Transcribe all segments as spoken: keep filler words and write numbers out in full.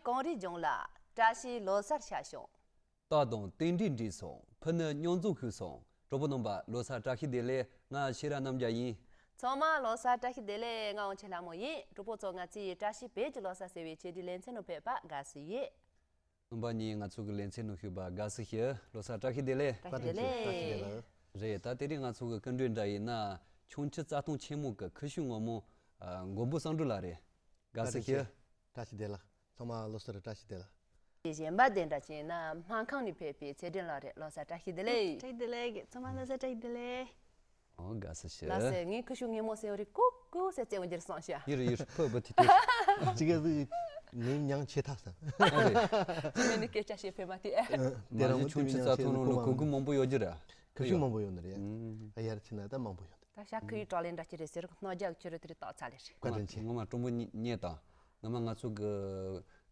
གངས་རིའི་ལྗོངས་ལ་བཀྲ་ཤིས་ལོ་གསར་ཤར་བྱུང་། རྟགས་དང་རྟེན་འབྲེལ་འགྲིག་སོང་། ཕུ་ནུ་མཉམ་འཛོམས་ཤོག་སོང་། གྲོགས་པོ་རྣམ་པ་ལོ་གསར་བཀྲ་ཤིས་བདེ་ལེགས། ང་ཤེས་རབ་རྣམ་རྒྱལ་ཡིན། ཚང་མ་ལོ་གསར་བཀྲ་ཤིས་བདེ་ལེགས། ང་དབང་ཆེན་ལྷ་མོ་ཡིན། གྲོགས་པོ་ཚོ་ང་ཚོའི་བཀྲ་ཤིས་བོད་ཀྱི་ལོ་གསར་ཟེར་བའི་ཆེད་དུ་ལེ་ཚན་ནང་ཕེབས་པ་དགའ་བསུ་ཡོད། རྣམ་པ་གཉིས་ང་ཚོ་གི་ལེ་ཚན་ནང་ཞུགས་པ་དགའ་བསུ་ཞུ། ལོ་གསར་བཀྲ་ཤིས་བདེ་ལེགས། བཀྲ་ཤིས་བདེ་ལེགས། རེད། ད་དེ་རིང་ང་ཚོ་གི་སྐུ་མགྲོན་འདྲ་ཡིན་ན་ཁྱུང་མཆུ་རྩྭ་ཐང་ཆེན་མོ་གི་ཁུ་བྱུག་སྔོན་མོ་ཨ་མགོན་པོ་བསམ་འགྲུབ་ལགས་རེད། དགའ་བསུ་ཞུ། བཀྲ་ཤིས་བདེ་ལེགས། ཚང་མ་ལོ་གསར་བཀྲ་ཤིས་བདེ་ལེགས། གཞན་པ་དེ་འདྲ་བྱས་ན་སྨར་ཁམས་ནས་ཕེབས་པའི་ཚེ་བརྟན་ལགས་རེད། ལོ་གསར་བཀྲ་ཤིས་བདེ་ལེགས། བཀྲ་ཤིས་བདེ་ལེགས། ཚང་མ་ལོ་གསར་བཀྲ་ཤིས་བདེ་ལེགས། ཨོ་དགའ་བསུ་ཞུ། ལགས་སེ། ངའི་ཁུ་བྱུག་སྔོན་མོ་ཟེར་བ་རེད། ཀུ་ཀུ་ཟེར་བཙལ་འོང་རྒྱུར་བསམ་ཤག་ཡིར་ཡིར་ཕུ་བུ་ཐི་ཐི། ཅི་ག་ཟིག་ནི་མྱང་ཆེ་ཐག་ས། ཨ་རེད། ཅི་མེད་ནི་སྐད་ཆ་བཤད་ཕེབས་མ་ཐེ། དེ་རང་ཁྱུང་མཆུ་རྩྭ་ཐང་ནང་ལ་ཁུ་གུ་མང་པོ་ཡོད་རྒྱུ་ར། ཁུ་བྱུག་མང་པོ་ཡོད་ནི་རེད། ཨ་ཡར་ཕྱིན་ན་ད་མང་པོ་ཡོད་འདུག་ད་ཤ་ཁུ་ཡི་བྲག་ལས་འདྲ་ཅི་རེད་ཟེར། སྣོ་རྒྱག་ཁྱོད་རེད། དེ་རེད། ཏག་ཚ་ལེ་རེད། བཀའ་དྲིན་ཆེ། ངོ་མ་སྤྲང་པོ་རྙེད་དང་། ངོ་མ་ང་ཚོ་གི་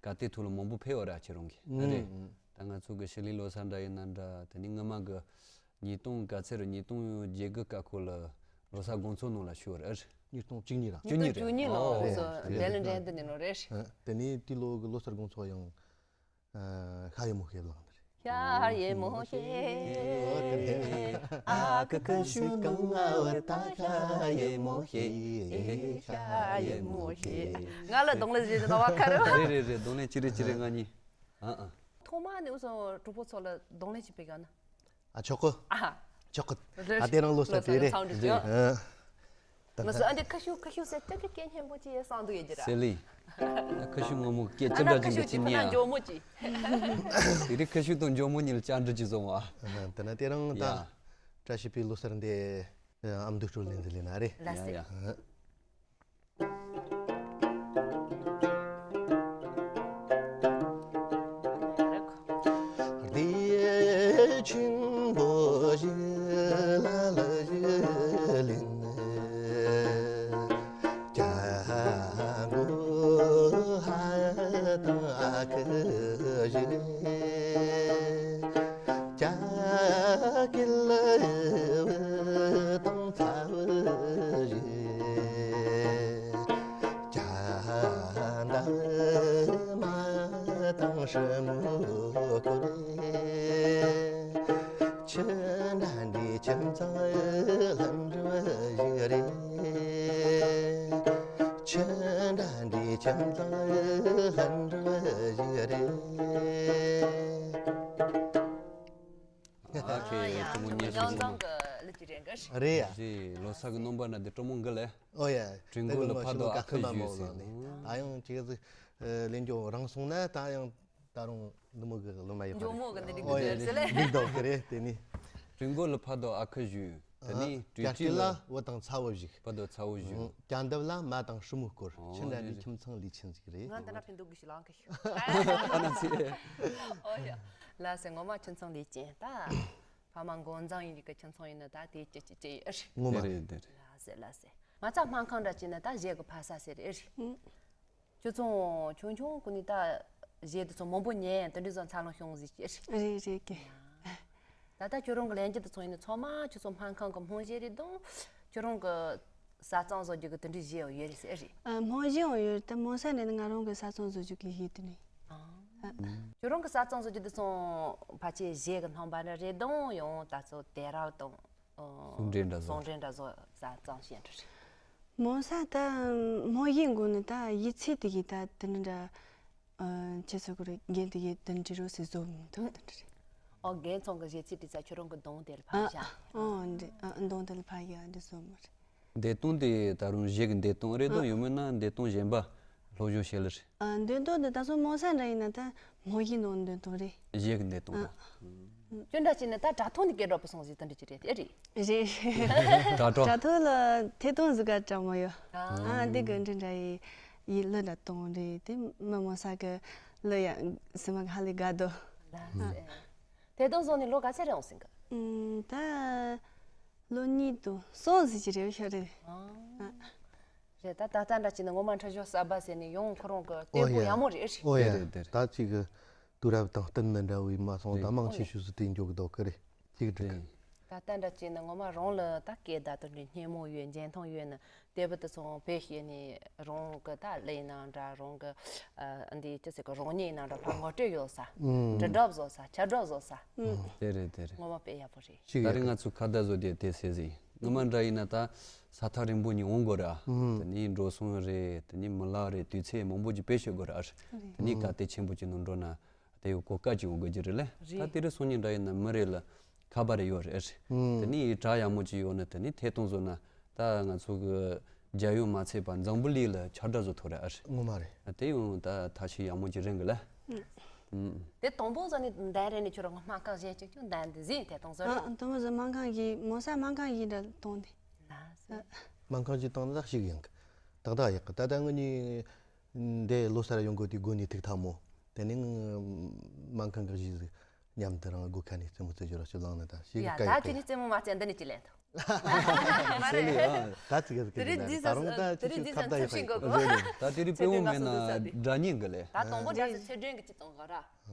ག་དེ་ཐུག་ལ་མང་པོ་ཕེབས་བ་ར་ཁྱེད་རང་གི་ཨ་རེད། ད་ང་ཚོ་གི་ཞི་ལིའི་ལོ་གསར་འདྲ་ཡིན་ན་འདྲ། དེ་ནི་སྔོན་མ་གི་ཉིས་སྟོང་ག་ཚོད་རེད། ཉིས་སྟོང་བརྒྱད་དགུ་ཀ་ཁོ་ལ་ལོ་གསར་དགོང་ཚོགས་ནང་ལ་ཞུགས་པ་རེད། ཉིས་སྟོང་བཅུ་གཉིས་ར། བཅུ་གཉིས་རེད། བཅུ་གཉིས་ལོ། ཨོ་སོ་རེད། དེ་ལ་འགྲན་དུ་ནི་ནོ་རེད། ཨ་དེ་ནི་དེ་ལོ་གི་ལོ་གསར་དགོང་ཚོགས་ཡང་ཨ་ཤ་ཡི་མོ་ཤེས་ལགས་འདི་རེད། ཤ་ཡི་མོ་ཤེས། ཨོ་དེ་རེད། ཨ་ཀི་ཀི་ཤུ་ནང་ང་བ་ད་ཤ་ཡི་མོ་ཤེས། ཤ་ཡི་མོ་ཤེས། ང་ལ་གདོང་ལེན་བྱེད་ནོ་བ་ཁ་རེད། རེད་རེད་རེད། གདོང་ལེན་ཅི་རེད་ཅི་རེད། ང་གཉིས། ཨ་ཨ། ཐོག་མ་ནས་འུ་ཚོ་གྲོགས་པོ་ཚོ་ལ་གདོང་ལེན་བྱེད་པའི་ག་ན། ཨ་ཆོག་གི། ཨ། ཆོག་གི། རེད། ཨ་དེ་རང་ལོ་གསར་དེ་རེད། ལོ་གསར་ཚང་འདྲི་ཞུ། ཨ། ང་ཚོ་ཨ་འདི་ཁ་ཤུ་ཁ་ཤུ་ཟེར་ཏེ་གི་སྐད་སྙན་པོ་ཅིག་ཡོད་བསམ་འདུག་ཡོད་ཀྱི་ར། ཟེར་ལེ། ཁ་ཤུ་སྔོན་མོ་སྐད་ཅི་འདྲ་ཅིག་འདུག་ཅི་ཉན་ཡ། ཨ་ན་ཁ་ཤུ་ཅིག་ཁོ་ན་ཇོ་མོ་ཅིག་དེ་རིང་ཁ་ཤུ་དང་ཇོ་མོ་གཉིས་ལ་བཅར་འདྲི་ཅིག་བཟོ་བ། ཨ་དེ་ན་དེ་རང་ད་ཡ། བཀྲ་ཤིས་པའི་ལོ་གསར་འདི་ཨ་མདོ་སྤྲོ་ལེན་ཟེར་ལེ་ན་རེད། ལགས་སེ། ཡ་ཡ། བདེ་ཆེན་པོ་ཞིག་ལ་ལ་ཞིག་ལིན། ཅ་གོ་ཧ་དང་ཨ་ཁུ་ཞིག་ཅ་ཀི་ལ་བུ་དང་ཚ་བུ་ཞིག་ཅ་འདྲ་མ་དང་ཧྲི་མོ་ཀུ་རེ། ཆུ་འདྲ་འདྲའི་ཁྱིམ་ཚང་ལྷན་འགྲུབ་ཞིག་རེད། ཆུ་འདྲ་འདྲའི་ཁྱིམ་ཚང་ལྷན་འགྲུབ་ཞིག་རེད། ཨ་ཁེ་ཡ། སྤྲང་པོ་ཉེ་ཞིག་ཡིན། རེད་ཡ། རེད། ལོ་གསར་གི་རྣམ་པ་འདྲ་འདི་སྤྲང་པོ་འགི་ལེ། ཨོ་ཡ། དྲིན་གོ་ལ་ཕ་དོ་ཨ་ཁུ་ཞུས་ཟེར། ད་ཡང་ཅིག་ལེན་རྒྱུ་རང་སོང་ན་ད་ཡང་ད་རུང་འདི་མོ་གི་ལོ་མ་ཡོད་པ་རེད། ཇོ་མོ་གི་འདི་འགྲིག་ཨོ་ཡ། གི་ཟེར་ལེ། འགྲིག་འདུག་གི་རེད་དེ་ནི། དྲིན་གོ་ལ་ཕ་དོ་ཨ་ཁུ་ཞུས། དེ་ནི་ཨ་དྲིན་ཅི་ལ་བུ་དང་ཚ་བོ་ཞིག་ཕ་དོ་ཚ་བོ་ཞུས། ཀྱང་འདབ་ལ་མ་དང་ཧྲི་མོ་སྐོར། ཨོ་ཆུ་འདྲ་འདྲའི་ཁྱིམ་ཚང་ལས་ཆེན་ཞིག་རེད། ང་འདི་ན་ཕན་འདུག་གི་ཞིག་ལང་གི་ཞིག་ཨ་ན་ཚེ། ཨོ་ཡ། ལ་སེ་ངོ་མ་ཁྱིམ་ཚང་ལས་ཅན་ད། ཕ་མ་འགོ་འཛིན་ཡིན་གི་ཁྱིམ་ཚང་ཡིན་ན་ད་དེ་ཅི་ཅི་ཅི་ཡོད་རེད། ངོ་མ་དེ་རེད་དེ་རེད། ལ་སེ་ལ་སེ། ང་ཚ་སྨར་ཁམས་འདྲ་ཅི་ན་ད་གཞས་གི་ཕ་ས་ཟེར་རེད། ཁྱོད་ཚོ་ཆུང་ཆུང་ཀུ་ནི་ད་གཞས་དེ་ཚོ་མང་པོ་ཉན་དེ་འདྲ་བཟོ་འཚར་ལོངས་བྱུང་ཟིག་ཅི་རེད། རེད་རེད་གི། ད་ལྟ་ཁྱོད་རང་གི་ལེན་རྒྱུ་དེ་ཚོ་ཡིན་ན་ཚང་མ་ཁྱོད་ཚོ་སྨར་ཁམས་གི་སྨོན་གཞས་རེད་དང་། ཁྱོད་རང་གི་ས་གཙང་བཟོ་རྒྱུ་གི་དེ་འདྲའི་གཞས་ཡང་ཡོད་རེད་ཟེར་རེད། ཨ་སྨོན་གཞས་ཡང་ཡོད་རེད། ད་སྨོན་ས་ནས་ང་རང་གི་ས་གཙང་བཟོ་རྒྱུ་གི་གཞས་དེ་ནི། ཨ། ཨ། ཁྱོད་རང་གི་ས་གཙང་བཟོ་རྒྱུ་དེ་ཚོ་ཕལ་ཆེར་གཞས་གི་རྣམ་པ་འདྲ་རེད་དང་། ཡང་ད་ཚོ་དེ་རབ་དང་། ཨ། ཟུང་འབྲེལ་འདྲ་བཟོ། ཟུང་འབྲེལ་འདྲ་བཟོ་ས་གཙང་བཤད་འདྲ་རེད། སྨོན་ས་ད་སྨོན་གཞས་འགོ་ནི་ད་ཡིག་ཚད་དེ་གི་ད་དེ་ནི་འདྲ། ཨ། ཁྱེད་ཚོ་གི་རེད། རྒན་དེ་གི་དེ་འདྲི་རོགས་ཟེར་བཟོ་མི་འདུག་དེ་འདྲ་རེད། ཨོ་རྒན་ཚང་གི་གཞས་ཚིག་བྲིས་ས་ཁྱོད་རང་གི་གདོང་དེ་ལ་ཕབ་བཞག་ཨོ་འདི་ཨ་གདོང་དེ་ལ་ཕབ་ཡ་འདི་བཟོ་མི་རེད། བདེ་སྟོང་དེ་ད་རུང་གཞས་ཀྱི་བདེ་སྟོང་རེད་དང་། ཡང་མིན་ན་བདེ་སྟོང་གཞན་པ་སློབ་སྦྱོང་བྱེད་ལ་རེད། ཨ་བདེ་སྟོང་དེ་ད་སོ་མོ་ས་འདྲ་ཡིན་ན་ད་མོ་ཡིན་ནོ་བདེ་སྟོང་རེད། གཞས་ཀྱི་བདེ་སྟོང་ད། ཁྱོད་འདྲ་བྱས་ན་ད་དྲ་ཐོག་ནས་སྐད་སྒྲོག་པ་སོང་ཟིག་དེ་འདྲ་ཅིག་རེད་དེ་རེད། རེད་རེད། དྲ་གྲོགས། དྲ་ཐོག་ལ་ཐད་གཏོང་ཟིག་ག་དྲ་མོ་ཡོད། ཨ་འདི་གི་འདི་འདྲ་ཡི་ཡི་གླུ་འདྲ་གཏོང་རེད་དེ་མི་མོ་ས་གི་གླུ་ཡ་སི་མ་གི་ཧ་ལས་དགའ་དོ། ཐད་གཏོང་སོང་ནས་ལོ་ག་ཚད་རེད་འོང་ཟིན་གི། ད་ལོ་གཉིས་དང་སོང་ཟིག་ཅིག་རེད་ཤོད་རེད། རེད་ད་ད་ལྟ་འདྲ་ཅིག་ནི་ངོ་མ་འཁྲབ་གཞོགས་གསར་པ་ཟེར་ནས་ཡོང་ཁོ་རང་གི་བརྟན་པོ་ཡག་མོ་རེད་ཨེ་ཧྲི། ཨོ་ཡ། རེད་རེད། ད་ཅིག་གི་དུས་རབས་དང་བསྟུན་ནི་འདྲ་བོའི་མ་སོང་། ད་མང་ཆེ་ཤོས་སུ་དེ་འཇོག་གི་འདུག་གི་རེད། ཅིག་འགྲིག་གི། ད་ལྟ་འདྲ་བྱས་ན་ངོ་མ་རང་ལ་ད་སྐད་བརྡ་དང་འདྲ་སྙན་མོ་ཡོད། འཇོན་ཐང་ཡོད་ན་དེ་བུ་དེ་ཚོ་བེད་སྤྱད་ནས་རང་གི་ད་ལས་ནང་འདྲ། རང་གི་ཨ་འདི་ཅི་ཟེར་གི་རང་ཉིད་ནང་འདྲ་ཕར་ངོ་སྤྲོད་ཡོད་ས། ཨུམ། འབྲི་གྲབས་བཟོ་ས། འཆད་གྲབས་བཟོ་ས། ཨུམ། དེ་རེད་དེ་རེད། ངོ་མ་དཔེ་ཡག་པོ་རེད། ཞིག་ད་རེས་ཡོད། ང་ཚོ་ཁ་བརྡ་བཟོ་དེ་དེ་ཟེར་ཟིན། སྔོན་མ་འདྲ་ཡིན་ན་ད་ས་ཐག་རིང་པོ་ནས་འོང་དགོས་ར། ཨུམ། དེ་ནས་འགྲོ་སོང་རེད། དེ་ནས་མི་ལག་རེད། དུས་ཚོད་མང་པོ་ཅིག་བེད་སྤྱད་དགོས་ར། རེད། དེ་ནས་གལ་ཏེ་ཆེན་པོ་ཅིག་ནང་འགྲོ་ན། དེ་ཡོད་གོ་སྐབས་ཅིག་འོང་དགོས་ཀྱི་རེད་ལ། རེད། ད་དེ་རིང་སང་ཉིན་འདྲ་ཡིན་ན་མི་རེ་ལ་ཁ་པར་རེ་ཡོད་རེད། ཨུམ། དེ་ནས་དྲ་ཡག་མོ་ཅིག་ཡོད་ན་དེ་ནས་ཐད་གཏོང་བཟོ་ན་ད་ང་ཚོ་གི་རྒྱལ་ཡོངས་མ་ཚད་པ་འཛམ་བུ་གླིང་ལ་ཁྱབ་བསྒྲགས་བཟོ་ཐུབ་རེད། ངོ་མ་རེད། དེ་ཡང་ད་ཐབས་ཤེས་ཡག་མོ་ཅིག་རེད་གི་ལ། ཨུམ། ཨུམ། དེ་དང་པོ་བཟོ་ནས་འདན་རེ་ནས་ཁྱོད་རང་སྨན་ཁང་གཞན་གཅིག་ཀྱང་འདན་འདི་ཟིན་ཐད་གཏོང་བཟོ་རེད། ཨ་དང་པོ་བཟོ་སྨན་ཁང་གི་མོ་ས་སྨན་ཁང་གི་འདྲ་གཏོང་དེ། ལགས་སོ། སྨན་ཁང་ཅིག་བཏང་ན་ཞིག་ཡིན་གི། ཏག་ཏག་ཡག་གི། ད་ལྟ་ངོས་ནས་འདི་ལོ་གསར་ཡོང་གི་དུས་སྒོ་ནས་ཐུག་ཐག་མོ། དེ་ནས་སྨན་ཁང་གི་གཞི་ཟིག་མཉམ་དུ་རང་སྒོ་ཁ་ནས་རྩེད་མོ་རྩེ་རྒྱུ་ར་ཞིག་བླངས་ན་ད་ཞིག་ཡ་གི་ད་ག་ཁྱོད་ཡོད་ནི་རྩེད་མོ་མ་རྩེ་འདི་ནས་ཅི་ལེན་ཐུབ། མ་རེད། ད་ཚིག་གི་ཟིག་དེ་རིང་གི་ད་རང་ད་དེ་རིང་ཅིག་ཅིག་ཁ་བརྡ་ཡག་པོ་ཡོད་གི། ད་དེ་རིང་དཔེ་འོང་མེད་ན་སྒྲ་སྙན་གི་ལས། ད་དང་པོ་རྒྱ་སེ་ཚེ་སྒྲོན་གི་ཅི་གཏོང་གི་ར།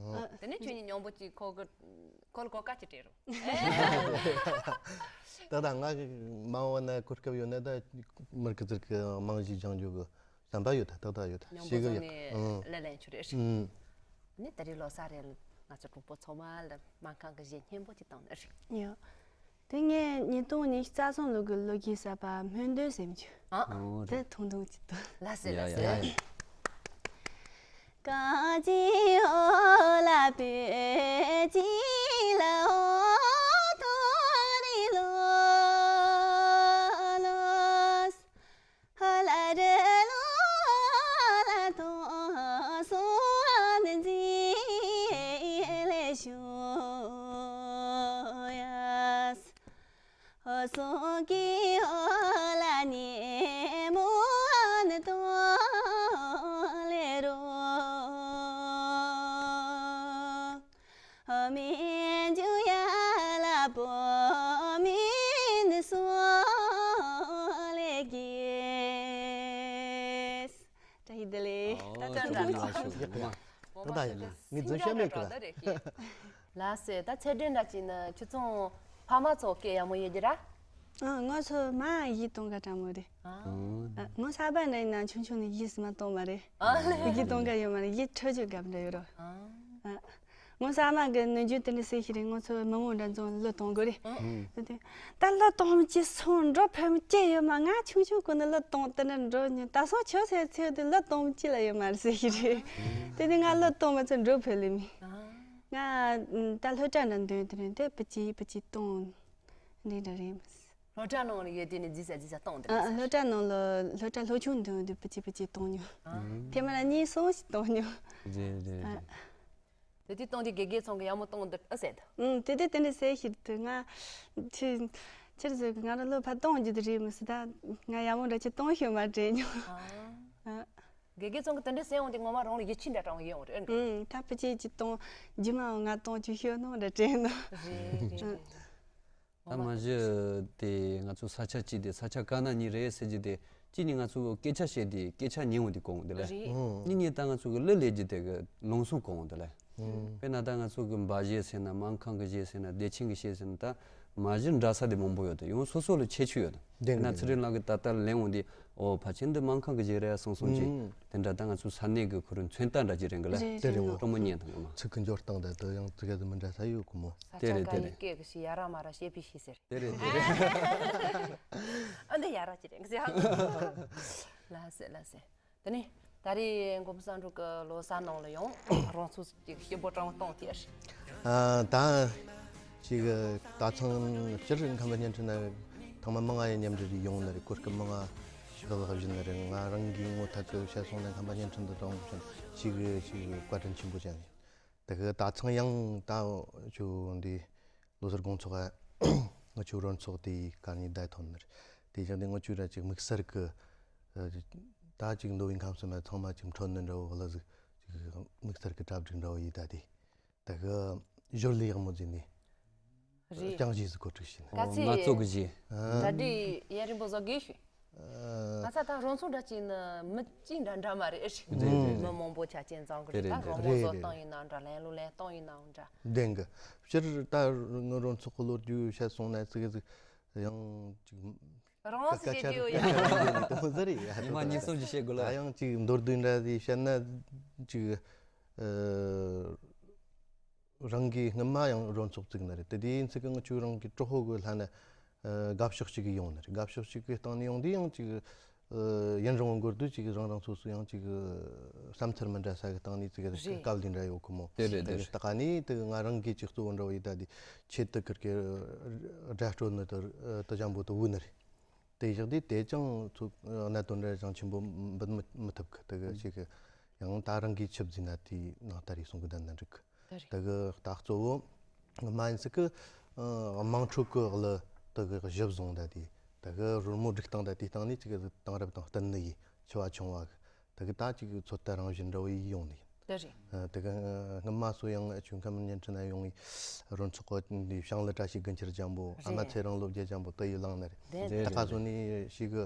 དེ་ནས་ཁྱོད་གཉིས་མཉམ་པོ་ཅིག་ཁོ་གི་ཁོ་ལ་གོ་སྐབས་ཅིག་སྤྲད་རོགས། ད་ད་ང་མང་བ་ན་གོ་སྐབས་ཡོད་ན་ད་མི་རིགས་ཀྱི་ཚིག་གི་རྨང་གཞི་སྦྱང་རྒྱུ་གི་བསམ་པ་ཡོད། ད་ཏག་ཏག་ཡོད། ད་མཉམ་པོ་ཤེས་གི་ཚོགས་ཡོད། ནས་ཨང་། ལས་ལེན་ཆུ་རེད། ཨང་། ནི་ད་རེས་ལོ་གསར་རེད། ང་ཚོ་གྲོགས་པོ་ཚང་མ་ལ་སྨན་ཁང་གི་གཞས་སྙན་པོ་ཅིག་བཏང་ན་རེད། ཡོད། དེ་ངས་ཉིས་སྟོང་ཉི་ཤུ་རྩ་གསུམ་ལོ་གི་ལོ་རྒྱུས་གསར་པ་སྨོན་འདུན་ཟེར་རྒྱུ། ཨ། ཨོ་དེ་རེད། ཐུང་ཐུང་ཅིག་ཏུ། ལ་སེ་ཡ་ལ་ཡ་སེ། ཡ་ཡ། བཀྲ་ཤིས་བདེ་ལེགས། ཨོ། ད་ལྟ་ཐུགས་རྗེ་ཆེ་ཞུ། ད་ད་ཡིན་ན་ངས་རྫུན་བཤད་མེད་གི་ལ། ལགས་སེ། ད་ཚེ་སྒྲོན་འདྲ་ཅིག་ནི་ཁྱོད་ཚོ་ཕ་མ་ཚོ་སྐད་ཡག་མོ་ཡོད་ཀྱི་ར། ཨ་ང་ཚོ་མ་གཞས་གཏོང་ག་དྲང་མོ་རེད། ཨ། ཨ་ང་གསར་པ་འདྲ་ཡིན་ན་ཆུང་ཆུང་ནས་གཞས་ཟིག་མ་གཏོང་མ་རེད། ཨ་ལེ། གཞས་གཏོང་ག་ཡོད་མ་རེད། གཞས་འཁྲབ་རྒྱུ་དགའ་པོ་འདྲ་ཡོད་རོ། ཨ། ཨ། ངོ་ས་མ་གི་ནུ་རྒྱུ་དེ་འདྲ་ཟེར་ཞིག་རེད། ང་ཚོ་མི་མང་འདྲ་ཚོ་གླུ་གཏོང་དགོས་རེད། ཨ། ཨ། དེ་ད་གླུ་གཏོང་མི་ཅི་སོང་འགྲོ་ཕེབས་མི་ཅི་ཡོད་མ། ང་ཆུང་ཆུང་གོ་ནས་གླུ་གཏོང་དེ་འདྲ་འགྲོ་ཉན། ད་སོང་ཆོག་ཟེར་ཚེ་དེ་གླུ་གཏོང་མི་ཅི་ལ་ཡོད་མ་རེད་ཟེར་ཞིག་རེད། དེ་ནས་ང་གླུ་གཏོང་མ་ཚོ་འགྲོ་ཕེབས་ལེ་མི། ཨ། ང་ད་སློབ་གྲྭ་འདྲ་འདོན་དེ་རེད། དེ་པི་ཅི་པི་ཅི་གཏོང་འདི་འདྲ་རེད་མི། སློབ་གྲྭ་ནང་ལ་ཡོད་དུས་ནས་རྫིས་ས་རྫིས་ས་གཏོང་དེ་ཨ། རེད། སློབ་གྲྭ་ནང་ལ་སློབ་གྲྭ་སློབ་ཆུང་འདོན་དུས་པི་ཅི་པི་ཅི་གཏོང་མྱོང་། ཨ། ཐེངས་མ་ལ་གཉིས་གསུམ་ཞིག་གཏོང་མྱོང་། རེད་རེད་ཨ། རེད། དེ་དུས་གཏོང་དུས་དགེ་རྒན་ཚང་གི་ཡག་མོ་གཏོང་འདུག་ཨ་ཟེར་དུ། ཨང་། དེ་དུས་དེ་འདྲ་ཟེར་ཞིག་དུ་ང་ཕྱིར་ཕྱིར་ཟེར་གི་ང་རང་བློ་ཕར་གཏོང་རྒྱུ་དེ་རེད་མི་སྲིད། ད་ང་ཡག་མོ་འདྲ་ཅིག་གཏོང་ཤེས་མ་དྲན་མྱོང་། ཨ། ཨ། དགེ་རྒན་ཚང་གི་དེ་འདྲ་ཟེར་འོང་དུས་ངོ་མ་རང་ལ་ཡིད་ཆེས་འདྲ་དྲང་ཡོད་འོང་རེད། ཨང་། ད་ཕི་ཅི་ཅིག་གཏོང་རྒྱུ་མ་འོང་ང་གཏོང་རྒྱུ་ཤོད་ནོ་འདྲ་དྲན་ནོ། རེད་རེད། ཨང་། ད་མ་གཞི་དེ་ང་ཚོ་ས་ཆ་གཅིག་དེ་ས་ཆ་དཀར་ནག་གཉིས་རེད་ཟེར་རྒྱུ་དེ་གཅིག་ནི་ང་ཚོ་སྐད་ཆ་བཤད་དེ་སྐད་ཆ་ཉན་འོང་དེ་གོ་འོང་དེ་ལ། རེད། ཨང་། གཉིས་ནི་ད་ང་ཚོ་གི་གླུ་ལེན་རྒྱུ་དེ་གི་ལུང་སོང་གོ་འོང་དེ་ལ། ཨང་། དཔེར་ན་ད་ང་ཚོ་གི་སྦ་གཞས་ཟེར་ན་སྨན་ཁང་གི་གཞས་ཟེར་ན་བདེ་ཆེན་གི་གཞས་ཟེར་ན་ད་མ་གཞི་འདྲ་ས་དེ་མང་པོ་ཡོད་དེ་ཡང་སོ་སོ་ལ་ཁྱད་ཆོས་ཡོད་དེ། དེ་དཔེར་ན་ཚེ་རིང་ལགས་གི་ད་ལྟ་ལེན་འོང་དེ་ཨོ་ཕལ་ཆེར་འདི་སྨན་ཁང་གི་གཞས་རེད་སོང་སོང་ཅིག་ཨང་། དེ་འདྲ་ད་ང་ཚོ་ས་གནས་གི་ཁོ་རང་མཚོན་རྟགས་འདྲ་ཅིག་རེད་གི་ལ། རེད། དེ་རེད་འོ། སྤྲོ་མོ་ཉན་དང་ཡོད་མ། ཚིག་གི་འབྱོར་སྟངས་དང་དེ་ཡང་ཙི་གེ་ཟིག་མི་འདྲ་ས་ཡོད་གི་མོ། ས་དེ་ཆ་རེད་དེ་ག་རེད། ཡི་སྐད་གི་ཞིག་ཡ་ར་མ་ར་བཤད་པའི་ཤེས་ཟེར། དེ་རེད་དེ་རེད། ཨ་འདི་ཡ་ར་ཅི་རེད་ཟེར། ལ་སེ་ལ་སེ། དེ་ནི་ད་རེས་མགོན་པོ་བསམ་འགྲུབ་ཀྱི་ལོ་གསར་ནང་ལ་ཡང་རང་ཚུགས་ཀྱི་སྐྱིད་པོ་གྲངས་གཏོང་གི་རེད། ཨ་ད་ཅིག་ད་ཐེངས་སྤྱིར་ཁམས་པ་བརྙན་འཕྲིན་ན་ཐེངས་མ་མང་ང་ཡི་མཉམ་འབྲེལ་རེ་ཡོང་ནི་རེད། གོ་སྐབས་མང་ང་ཞིག་ལ་བཞིན་ནི་རེད། ང་རང་གིས་ངོ་ཐད་ཀྱི་བཤད་སོང་ན་ཁམས་པ་བརྙན་འཕྲིན་དུ་གཏོང་ཅིག་ཅིག་བཀའ་དྲིན་ཆེན་པོ་ཅན་ཡིན། དེ་གི་ད་ཐེངས་ཡང་ད་ཅུ་འདི་ལོ་སར་དགོང་ཚོགས་ང་ཆུ་རོན་ཚོགས་དེ་ག་ནི་བསྡད་ཐོན་ནི་རེད། དེ་བཞིན་དེ་ང་ཆུ་ར་ཅིག་དམིགས་བསལ་གི་ད་ཅིག་མདོ་དབུས་ཁམས་གསུམ་ཚང་མ་ཅིག་འཕྲོད་ནི་འདྲ་བོ་ལ་ཟིག་ཅིག་དམིགས་བསལ་གི་གྲ་སྒྲིག་འདྲ་བོ་ཡིན། ད་དེ་དེ་གི་ཞོར་ལས་ཡག་མོ་ཟིན་ནི་རེད། རྐྱང་གཞས་སུ་གོ་སྒྲིག་བྱས་ནི། ག་ཚོད་ང་ཚོ་གི་གཞས། གྲ་སྒྲིག་ཡུན་རིང་པོ་བཟོ་དགོས་ཞུ། ཨ། ང་ཚ་ད་རང་ཚོ་འདྲ་ཅིག་ནི་མི་གཅིག་འདྲ་འདྲ་མ་རེད། རེད་རེད། མི་མང་པོ་ཆ་རྐྱེན་ཚང་གི་རེད། རེད་ད་རེད། རང་དབང་རེད་བཟོ་རེད། སྟངས་ཡིན་ནའང་འདྲ། ལེན་ལུགས་ལེན་སྟངས་ཡིན་ནའང་འདྲ། བདེན་གི། སྤྱིར་ད་ངི་རང་ཚོ་གི་ལོ་རྒྱུས་བཤད་སོང་ན་ཙི་གེ་ཟིག་ཡང་ཅིག་རང་དབང་སི་བྱེད་རྒྱུ་ཡོད་ཡ། དོན་ཟེར་ཡ། ཉི་མ་གཉིས་གསུམ་ཅིག་བཤད་དགོས་ལ། ད་ཡང་ཅིག་མདོར་བསྡུས་འདྲ་ཟིག་བཤད་ན་ཅིག་ཨ། རང་གི་སྔོན་མ་ཡང་རོལ་ཚོགས་བཙུགས་ནི་རེད། དེ་དུས་ཡིན་ཚིག་གི་ང་ཆོའི་རང་གི་གྲོགས་པོ་གི་ལྷན་ཨ། དགའ་ཕྱོགས་གཅིག་གི་ཡོང་ནི་རེད། དགའ་ཕྱོགས་གཅིག་གི་སྟེང་ནས་ཡོང་དུས་ཡང་ཅིག་ཨ། ཡུན་རིང་བོ་འགོར་དུས་ཅིག་རང་རང་སོ་སོ་ཡང་ཅིག་ཨ། བསམ་ཚུལ་མི་འདྲ་ས་གི་སྟེང་ནས་ཅིག་རེད། སྐབས་ལས་འདྲ་ཡོད་གི་མོ། དེ་རེད། དེ་དེ་རེད། ལྟ་ག་ནས་དེ་ང་རང་གི་ཅིག་གཙོ་བོ་འདྲ་བོ་ཡིན་ད་དེ་ཆེད་དུ་ཁིར་གི་དགྲ་སྤྲོད་ནི་དེ་དེ་ཅང་པོ་དེ་བུ་ནི་རེད། དེ་བཞག་དུས་དེ་ཅང་ཚོ་གནད་དོན་འདྲ་ཅང་ཆེན་པོ་འབུད་མི་མི་ཐུབ་གི། དེ་གི་ཅིག་ཡང་ད་རང་གིས་ཆིབས་བཟུང་ན་དེའི་ནང་ལྟར་རེ་གསུང་གི་བསྡད་ན་འགྲིག་གི། ད་རེད། དེ་གི་ད་གཙོ་བོ་མ་ཡིན་ཟིག་གི་ཨ། དམངས་ཁྲོད་གི་ལ་དེ་གི་གཞི་བཟུང་ད་དེ་དེ་གི་རོལ་མོ་སྒྲིག་སྟངས་ད་དེའི་སྟེང་ནས་ཅིག་གི་དེང་རབས་དང་བསྟུན་ནི་ཡིན། ཆེ་བ་ཆུང་བ་གི་དེ་གི་ད་ཅིག་གི་ཚོད་ལྟ་རང་བཞིན་འདྲ་བོ་ཡིས་ཡོང་ནི་ཡིན། དེ་རེད། ཨ། དེ་གི་སྔོན་མ་སོ་ཡང་ཨ་ཆུ་ཁམས་བརྙན་འཕྲིན་ན་ཡོང་ངི་རོལ་ཚོགས་གི་འདི་བྱང་ལ་བཀྲ་ཤིས་དགུན་ཆར་ཅང་པོ། ཨ་མ་རེད། ཚེ་རིང་ལོ་བརྒྱད་ཅང་པོ་དེ་ཡི་ལངས་ནི་རེད། དེ་རེད། ད་ག་སོ་ནི་ཞིག་གི་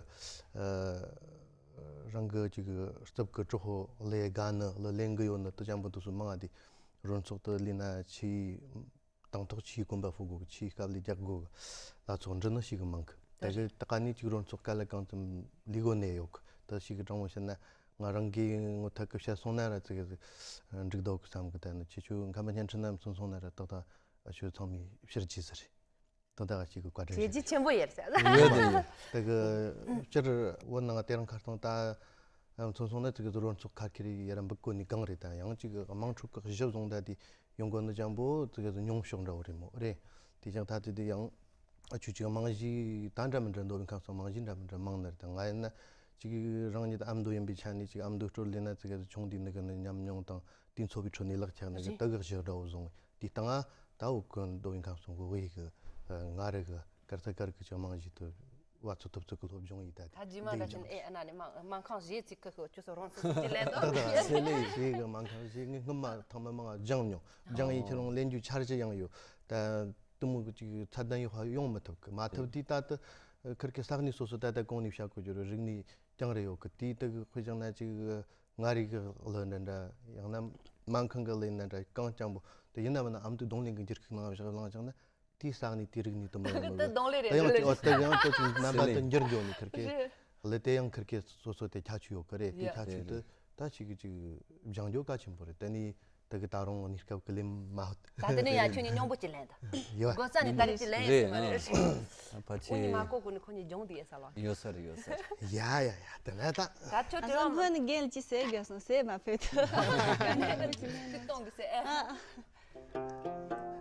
ཨ། རང་གི་ཅིག་རྩུབ་ཀྱི་གྲོགས་པོ་ལས་དགའ་ནི་ལ་ལེན་གི་ཡོད་ནི་དེ་ཅང་པོ་དེ་ཚོ་མང་ང་དེ་རོལ་ཚོགས་དེ་ལས་ན་ཆེས་དང་ཐོག་ཆེས་གོམ་པ་སྤོ་དགོས་གི། ཆེས་དཀའ་ལས་རྒྱག་དགོས་གི་ལ་ཚོགས་འདྲི་ནི་ཞིག་གི་མང་གི། དེ་གི་ད་ག་ནས་ཅིག་རོལ་ཚོགས་ག་ལ་གང་ཙམ་ལས་དགོས་ནས་ཡོད་གི། དེ་ཞིག་གི་དྲང་མོ་བཤད་ན་ང་རང་གིས་ངོ་ཐག་གི་བཤད་སོང་ན་ར་ཙི་གི་འགྲིག་འདུག་གི་བསམ་གི། ད་ནི་ཁྱེད་ཆོ་ཁམས་པ་བརྙན་འཕྲིན་ནམ་སོང་སོང་ན་ར་ཏག་ཏག་ཨ་ཆོ་ཚང་མས་ཕྱིར་གྱིས་ཟེར། ད་ལྟ་ཞིག་གི་བཀའ་དྲིན་རེད། བྱས་རྗེས་ཆེན་པོ་ཡོད་ཟེར། ཡོད་དེ་ཡོད། དེ་གི་སྤྱིར་བོད་ནང་དེ་རིང་ཁ་སང་ད་མཚོན་སོང་ན་ཙི་གི་རོལ་ཚོགས་ཁ་ཁེར་ཡ་ར་འབུད་གོ་ནི་གང་རེད། ད་ཡང་ཅིག་དམངས་ཁྲོད་ཀྱི་གཞི་བཟུང་ད་དེ་ཡོང་གོ་ནི་ཅང་པོ་ཙི་གི་ཉུང་ཤོས་འདྲ་བོ་རེད་མོ་རེད། དེ་ཀྱང་ད་དེ་དེ་ཡང་ཨ་ཆུ་ཅིག་རྨང་གཞི་ད་འདྲ་མི་འདྲ་མདོ་དབུས་ཁམས་གསུམ་རྨང་གཞི་འདྲ་མི་འདྲ་མང་ནི་རེད། ད་ང་ཡིན་ན་ཅིག་རང་ཉིད་ཨ་མདོ་ཡིན་པའི་ཆ་ནས་ཅིག་ཨ་མདོའི་སྲོལ་ལས་ན་ཙི་གི་ཆུང་དུས་ནི་གི་ནི་ཉམས་མྱོང་དང་དེ་འཚོ་བའི་ཁྲོད་ནས་ལག་ཆགས་ནི་གི་རེད། དེ་གི་གཞི་འདྲ་བོ་བཟུང་དེ་སྟེང་ང་ད་འུ་གི་མདོ་དབུས་ཁམས་གསུམ་གི་དབུས་གི་ཨ་ང་རེ་གི་གར་ས་གར་གི་ཅིག་རྨང་གཞི་དུ་བ་ཚོ་ཐུབ་ཚོད་གི་སློབ་སྦྱོང་ཡིན་ད། ད་རྗེས་མ་འདྲ་ཅན་ཨེ་ཨ་ན་ནི་མ་མ་ཁང་བཞེས་ཚིག་གི་ཤོ་ཅུ་སོ་རོང་ཚོ་ཅི་ལེན་དོ། ད་ད་སེ་ལེ་ཞེས་གི་མ་ཁང་བཞེས་ངས་སྔོན་མ་ཐང་མ་མང་སྦྱངས་མྱོང་། སྦྱངས་ཡིན་ཁྱེད་རང་ལེན་རྒྱུ་འཆར་གཞི་ཡང་ཡོད། ད་དུ་མོ་གི་ཅིག་ཚད་ལྡན་ཡོད་ཧ་ཡོང་མི་ཐུབ་གི། མ་ཐུབ་དུས་ད་དུ་ཁིར་གི་ས་གནས་སོ་སོ་ད་ད་གོང་ནས་བཤད་གོ་རྒྱུ་རེད། རིག་གནས་རྐྱང་རེ་ཡོད་གི། དེ་ད་གི་དཔེ་བཞག་ན་ཅིག་ང་རེ་གི་ལོ་འདྲ་འདྲ་ཡང་ན་སྨན་ཁང་གི་ལས་འདྲ་འདྲ་གང་ཅང་པོ་དེ་ཡིན་ན་མིན་ན་ཨ་མདོའི་རྡུང་ལེན་གི་འགྱུར་ཁུག་ནང་བཞག་ལངས་བཞག་ན་དེའི་ས་གནས་དེའི་རིག་གནས་དུ་མ་ཡོང་གི། དེ་རྡུང་ལེན་རེད། ད་ཡང་རྡུང་ལེན་ཅིག་ཨོ་ད་ཡང་ཅིག་རྣམ་པ་དུ་འགྱུར་འགྱོ་ནི་ཁིར་གི་རེད། ལས་དེ་ཡང་ཁིར་གི་སོ་སོ་དེ་ཁྱད་ཆོས་ཡོད་གི་རེད། དེ་ཡ་ཁྱད་ཆོས་དེ་ད་ཞིག་གི་ཅིག་སྦྱང་རྒྱུ་གལ་ཆེན་པོ་རེད། དེ་ནི་ད་གི་ད་རུང་གནས་སྐབས་ཀྱི་ལས་མ་ཧུད། ད་དེ་ནས་ཡང་ཁྱོད་གཉིས་མཉམ་པོ་ཅིག་ལེན་ད། ཡོད། དགོས་ས་ནས་ད་རེས་ཅིག་ལེན་ཡོད་སྲིད་མ་རེད། རེད། ཨ་ཕ་ཁོ་གཉིས་མ་ཆེ། གོ་གོ་ནས་ཁོ་གཉིས་སྦྱོང་དུ་ཡོད་ས་ལ། ཡོད་ས་རེད། ཡོད་ས་རེད། ཡ་ཡ་ཡ་དེ་ན་ད། ད་ཁྱོད་ཨ་དྲི་བ་ཚང་མ་ཕོད་ནི་རྒན་ལ་ཅི་ཟེར་དགོས་སོང་ཟེར་མ་ཕོད་ཐུབ། ཁྱོད་གཏོང་གི་ཟེར་ཨ།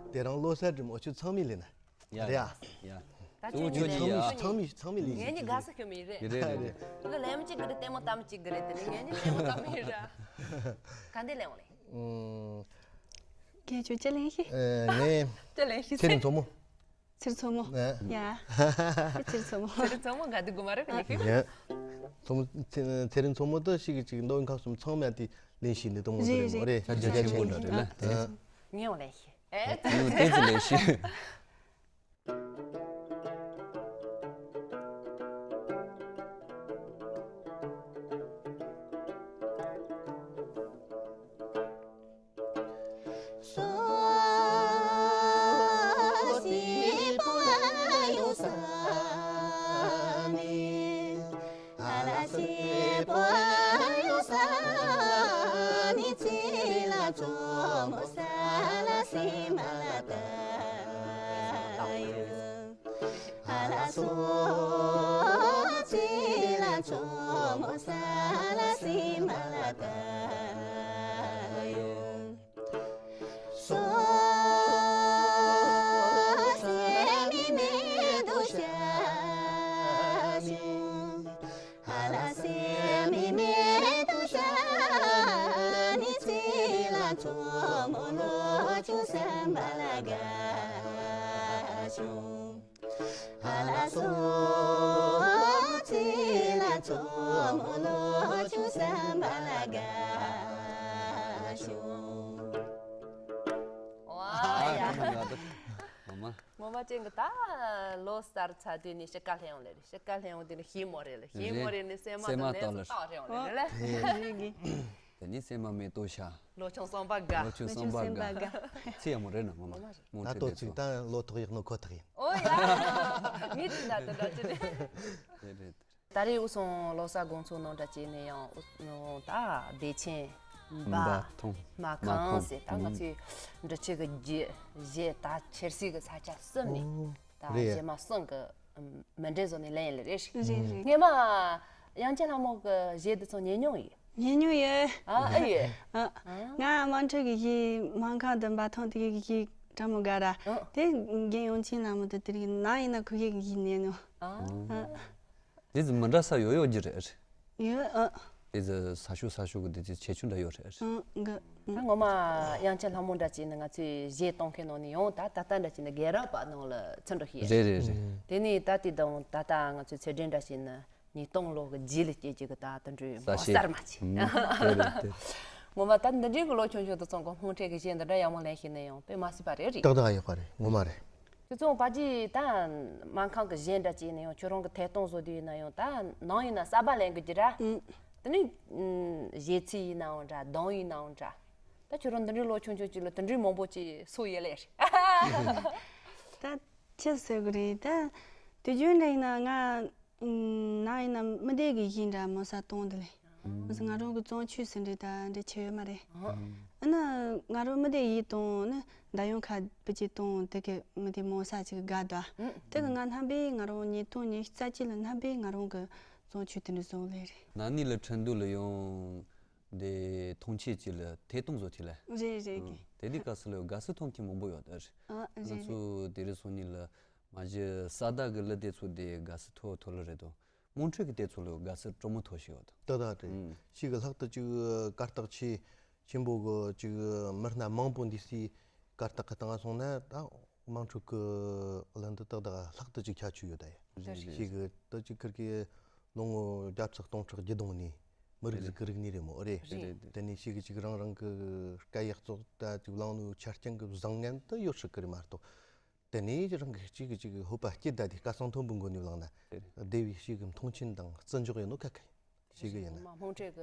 དེ་རང་ལོ་གསར་འགྲིམ་འོ་ཆུ་ཚང་མི་ལེན་ན། ཡ་རེད་ཨ། ཡ། ད་ཁྱོད་ཁྱོད་གཉིས་ཚང་མི་ཡ། ཚང་མི་ཚང་མི་ལེན་ངས་ནི་དགའ་ས་ཁྱོད་མི་རེད། རེད་རེད་རེད། ཁྱོད་ལེན་མི་གཅིག་གི་རེད། ལྟད་མོ་ལྟ་མི་གཅིག་གི་རེད། དེ་ནི་ངས་ནི་ལྟད་མོ་ལྟ་མི་རེད། ག་འདི་ལེན་འོང་ལེ། ཨུམ། ཁྱེད་ཆོས་ཅི་ལེན་ཤི། ཨེ་ངས་ཅི་ལེན་ཤི་ཚེ་རིང་མཚོ་མོ། ཚེ་རིང་མཚོ་མོ། ཨེ། ཡ། ཚེ་རིང་མཚོ་མོ། ཚེ་རིང་མཚོ་མོ་ག་འདི་དགོས་མ་རེད་ལེན་ཤི། ཡ། མཚོ་མོ་ཚེ་ཚེ་རིང་མཚོ་མོ་དུ་ཞིག་གི་ཅིག་མདོ་དབུས་ཁམས་གསུམ་ཚང་མ་དེ་ལེན་ཤི་ནི་དུ་མོ་དུ་རེད་མོ་རེད། ཆ་རྒྱ་ཆེན་པོ་འདྲ་རེད་ལ། ཨེ། ངས་འོང་ལེན་ཤི། ཨེ། ཡོ་ཏན་ཙི་ལེན་ཤི། ཝ་ཡ། མ། ངོ་མ་ཅན་གྱི་ད་ལོ་གསར་ཚར་དུས་ནས་དཔྱིད་ཀ་ལྷན་ཡོང་ལེ་རེད། དཔྱིད་ཀ་ལྷན་ཡོང་དུས་ནས་ཤིང་མོ་རེད་ལེ། ཤིང་མོ་རེད་ནས་སྲན་མ་སྲན་མ་དང་ནས་དང་ལ། སུ་བཏགས་རེད་ཡོང་ལེ་རེད་ལེ། དེ་ནས་སྲན་མ་མེ་ཏོག་ཤར། ལོ་ཆུང་སོན་པ་དགའ། ལོ་ཆུང་སོན་པ་དགའ། ཚེ་ཡག་མོ་རེད་ན་ངོ་མ། ངོ་མ་རེད། མོ་ད་ཁྲིད་ལྟོ་དེ་ཚིག་ཚོ། ད་ལོ་ཐོག་ཡག་ནོ་ཁོ་ཐག་ཡིན། ཨོ་ཡ། ངས་ཅི་ད་དེ་འདྲ་ཅི་རེད། རེད་རེད། ད་རེས་འུ་ཚོ་ལོ་གསར་དགོང་ཚོགས་ནང་འདྲ་བྱས་ནས་ཡང་འུ་ནོ་ད་བདེ་ཆེན་འབའ་འབའ་ཐོང་མ་མ་ཁང་ཁང་ཟེར། ད་ང་ཚོའི་འབྲི་ཆུ་གི་རྒྱུད་གཞས་ད་ཆེར་སྲིད་གི་ས་ཆ་གསུམ་ནས། ཨོ། ད་རེད། གཞས་མ་གསུམ་གི་མི་འདྲ་བཟོ་ནས་ལེན་ཡིན་ལེ་རེད། རེད་རེད། སྔས་མ་དབྱངས་ཅན་ལྷ་མོ་གི་གཞས་འདི་ཚོ་ཉན་མྱོང་ཡིན། ཉན་མྱོང་ཡོད། ཨ་ཨ་ཡོད། ཨ། ཨ། ང་དམངས་ཁྲོད་ཀྱི་གཞས་མ་ཁང་དུ་འབའ་ཐོང་དེ་གི་གཞས་ཀྲ་མོ་དགའ་ར། ཨ། དེ་རྒན་དབྱངས་ཅན་ལྷ་མོ་དེ་དེ་རིང་ན་ཡིན་ན་ཁོ་གི་གཞས་ཉན་མྱོང་། ཨ། ཨ། དེ་ཚོ་མི་འདྲ་ས་ཡོད་ཡོད་ཀྱི་རེད། ཡོད་ཨ། དེ་ཚོ་ས་ཤུ་ས་ཤུ་གི་དེ་ཚོ་ཁྱད་ཆོས་འདྲ་ཡོད་རེད། ཨ་གི། ད་ངོ་མ་དབྱངས་ཅན་ལྷ་མོ་འདྲ་བྱས་ནས་ང་ཚོས་གཞས་གཏོང་མཁན་ནང་ནས་ཡང་ད་ད་ལྟ་འདྲ་བྱས་ནས་རྒན་རབས་པ་ནང་ལ་ཚུད་འགྲོ་ཤེས། རེད་རེད་རེད། དེ་ནས་ད་དེ་དང་ད་ལྟ་ང་ཚོའི་ཚེ་འབྲེལ་འདྲ་བྱས་ནས་ཉིས་སྟོང་ལོ་གི་རྗེས་ལ་སྐྱེས་ཀྱི་གི་ད་དུད་འགྲོའི་ས་མོ་ཤེས་གསར་མ་བྱས། ཨ་རེད་དེ། ངོ་མ་ད་འདི་འདྲའི་གི་ལོ་ཆུང་ཆུང་དུ་ཚང་གི་ཧོང་ཁྲེ་གི་གཞས་འདི་འདྲ་ཡག་མོ་ལེན་ཤེས་ནས་ཡང་དཔེ་མ་སྲིད་པ་རེད་རེད། ཏག་ཏག་ཡག་པ་རེད། ངོ་མ་རེད། ཁྱོད་ཚོ་ཕ་གི་ད་སྨན་ཁང་གི་གཞས་འདྲ་བྱས་ནས་ཡང་ཁྱོད་རང་གི་ཐད་གཏོང་བཟོ་དུས་ཡིན་ན་ཡང་ད་ནང་ཡིན་ན་གསར་པ་ལེན་དགོས་ཀྱི་ར། ཨུམ། དེ་ནས་ཨུམ་གཞས་ཚིག་ཡིན་ནའང་འདྲ། གདངས་ཡིན་ནའང་འདྲ། ད་ཁྱོད་རང་འདི་འདྲའི་ལོ་ཆུང་ཆུང་ཅིག་ལ་དེ་འདྲའི་མང་པོ་ཅིག་སུ་ཡོད་ལེ་རེད། ད་ཅི་ཟེར་དགོས་རེད། ད་དུས་རྒྱུན་འདྲ་ཡིན་ན་ང་ན་ཡིན་ན་མི་སྡེ་གི་གཞས་འདྲ་མོ་ས་གཏོང་འདི་ལེ། མི་ཚོ་ང་རང་གི་བརྩོན་ཆོས་ཟིན་འདྲ་ད་འདྲ་ཆེ་ཡོད་མ་རེད། ཨ་ནི་ང་རང་མི་སྡེ་ཡིས་གཏོང་ནི་ད་ཡོང་ཁ་བུ་ཅིག་གཏོང་དེ་གི་མི་སྡེ་མོ་ས་ཅིག་དགའ་ད། དེ་གི་ང་རྣམ་པས་ང་རང་ཉིས་སྟོང་ཉི་ཤུ་རྩ་གཅིག་ལ་རྣམ་པས་ང་རང་གི་བརྩོན་ཆོས་དེ་འདྲ་བཟུང་ལེ་རེད། ན་ནིང་ལ་ཁྲིན་ཏུའུ་ལ་ཡོང་། འདི་ཐོང་ཆེ་ཅིག་ལ་ཐད་གཏོང་བཟོ་ཐེ་ལ། རེད་རེད་གི། དེ་དུས་སྐབས་སུ་ལ་དགའ་བསུ་ཐོབ་མཁན་མང་པོ་ཡོད་ད་རེད། ཨ་རེད་ང་རེད། ཚོ་དེ་རིང་སང་ཉིན་ལ་མ་གཞི་ས་དག་གི་ལ་དེ་ཚོ་དེ་དགའ་བསུ་ཐོབ་ཐོབ་ལ་རེད་དོ། དམངས་ཁྲོད་ཀྱི་དེ་ཚོ་ལ་དགའ་བསུ་སྤྲོ་མོ་ཐོབ་ཞིག་ཡོད་དོ། ད་ད་རེད། ཨུམ། ཞིག་གི་ལྷག་ཏུ་ཅིག་གར་སྟེགས་ཆེ་ཆེན་པོ་གི་ཅིག་མི་སྣ་མང་པོ་འདུས་སའི་གར་སྟེགས་ཀྱི་སྟེང་སོང་ན་ད། དམངས་ཁྲོད་ཀྱི་ལ་འདི་དག་དག་ལྷག་ཏུ་ཅིག་ཁྱད་ཆོས་ཡོད་ད་ཡ། རེད་རེད། ཞིག་གི་ད་ཅིག་ཁིར་གི་ལོ་ངོ་བརྒྱ་ཕྲག་སྟོང་ཕྲག་བརྒྱད་སྟོང་ནས་མི་རིགས་ཟིག་གི་རིག་གནས་རེད་མོ་རེད། རེད་རེད། དེ་ནས་ཞིག་གི་ཅིག་རང་རང་གི་སྐད་ཡིག་ཚོགས་ད་ཅིག་བླངས་ནོ་ཆ་རྐྱེན་གི་བཟང་ངན་དུ་ཡོད་སྲིད་གི་རེད་མ་གཏོགས། དེ་ནས་རང་གི་ཅིག་གི་ཅིག་གི་ཧོ་པ་སྐྱིད་ད་དེ་སྐད་གསང་མཐོན་པོའི་སྒོ་ནས་བླངས་ན། རེད། སྡེ་བའི་ཞིག་གི་མཐོང་ཆེན་དང་བརྩི་འཇོག་ཡིན་ནོ་ཁ་ཁ་ཡིན། ཞིག་གི་ཡིན་ན། ངོ་མ་དམངས་ཁྲོད་ཀྱི་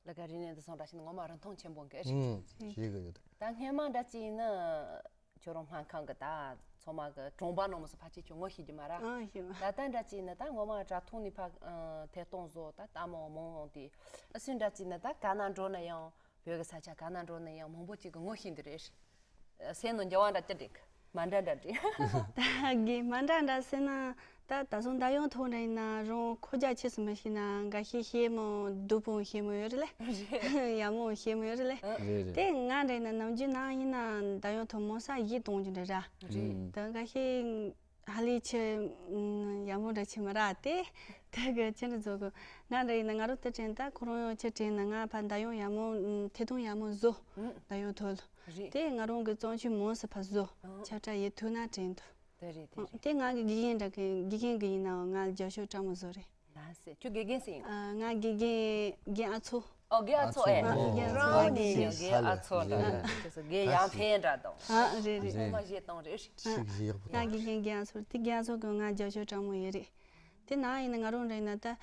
ལས་ཀ་རིག་གནས་འདི་སོང་འདྲ་ཞིག་ངོ་མ་རིན་ཐང་ཆེན་པོ་འགའ་རེད། ཨུམ། ཞིག་གི་ཡོད། ད་སྔས་མ་འདྲ་ཅིག་ཡིན་ན། ཁྱོད་རང་སྨན་ཁང་གི་ད་ཚང་མ་གི་གྲོང་པ་ནང་མི་སུ་ཕལ་ཆེར་ཁྱོད་ངོ་ཤེས་ཀྱི་མ་ར། ཨང་ཤེས་མ། ད་ལྟ་འདྲ་ཅིག་ཡིན་ན་ད་ངོ་མ་དྲ་ཐོག་ནས་ཕ་ཐད་གཏོང་བཟོ་ད་ལྟ་མང་མང་འོང་དུས། ཨ་སུ་འདྲ་ཅིག་ཡིན་ན་ད་ག་ན་འགྲོ་ན་ཡང་བོད་ཀྱི་ས་ཆ་ག་ན་འགྲོ་ན་ཡང་མང་པོ་ཅིག་གི་ངོ་ཤེས་འདི་རེད། སེམས་ནང་འགྱུར་བ་འདྲ་ཅི་འགྲིག་མ་འདྲ་འདྲ་འགྲིག་ད་གི་མ་འདྲ་འདྲ་ཟེར་ན། ད་ད་སོང་ད་ཡོང་ཐོག་འདྲ་ཡིན་ན་རང་ཁོ་རྒྱ་ཆེ་སུ་མི་ཤེས་ན་འགའ་ཤས་ཤེས་མོ་སྡུག་པོ་ཤེས་མོ་ཡོད་རེད་ལེ། ཡ་མོ་ཤེས་མོ་ཡོད་རེད་ལེ། རེད་རེད། དེ་ང་འདྲ་ཡིན་ན་ནམ་རྒྱུན་ནང་ཡིན་ན་ད་ཡོང་ཐོག་མོ་ས་ཡིད་གཏོང་རྒྱུ་འདྲ་ར། རེད། ད་འགའ་ཤས་ཧ་ལས་ཆེ་ཡ་མོ་འདྲ་ཆེ་མ་ར་དེ། དེ་གི་ཅི་འདྲ་བཟོ་གི། ང་འདྲ་ཡིན་ན་ང་རང་དེ་དྲན་ད་ཁོ་རང་ཡང་ཆེ་དྲན་ན་ང་ཕ་ད་ཡོང་ཡ་མོ་ཐད་གཏོང་ཡ་མོ་བཟོ། ད་ཡོང་ཐོག་ལ། རེད། དེ་ང་རང་གི་བརྩོན་ཆུ་མོ་སུ་ཕ་བཟོ། ཨང་། ཆ་ཕྲ་ཡེ་ཐུག་ན་དྲན་འདུག་དེ་རེད་དེ་རེད། དེ་ང་གི་དགེ་རྒན་འདྲ་གི་དགེ་རྒན་གི་ཡིན་ནའང་ང་རྒྱབ་སྐྱོར་སྤྲང་མོ་བཟོ་རེད། ལགས་སེ། ཁྱོད་དགེ་རྒན་སུ་ཡིན། ཨ། ང་དགེ་རྒན་རྒན་ཨ་ཚོ། ཨོ་རྒན་ཨ་ཚོ་ཨེ། ཨ། རྒན་ཨ་ཚོ། རང་ནས་ཡང་རྒན་ཨ་ཚོ་འདྲ་ཁྱོད་ཚོ་རྒན་ཡང་ཕན་འདྲ་དང་། ཨ་རེད་རེད། ཚང་མ་བཞེས་བཏང་རེད། ཞིག་ཞིག་ཡག་པོ། ང་དགེ་རྒན་རྒན་ཨ་ཚོ་དེ་རྒན་ཨ་ཚོ་གི་ང་རྒྱབ་སྐྱོར་སྤྲང་མོ་ཡོད་རེད། དེ་ན་ཡིན་ན་ང་རང་འདྲ་ཡིན་ན་ད།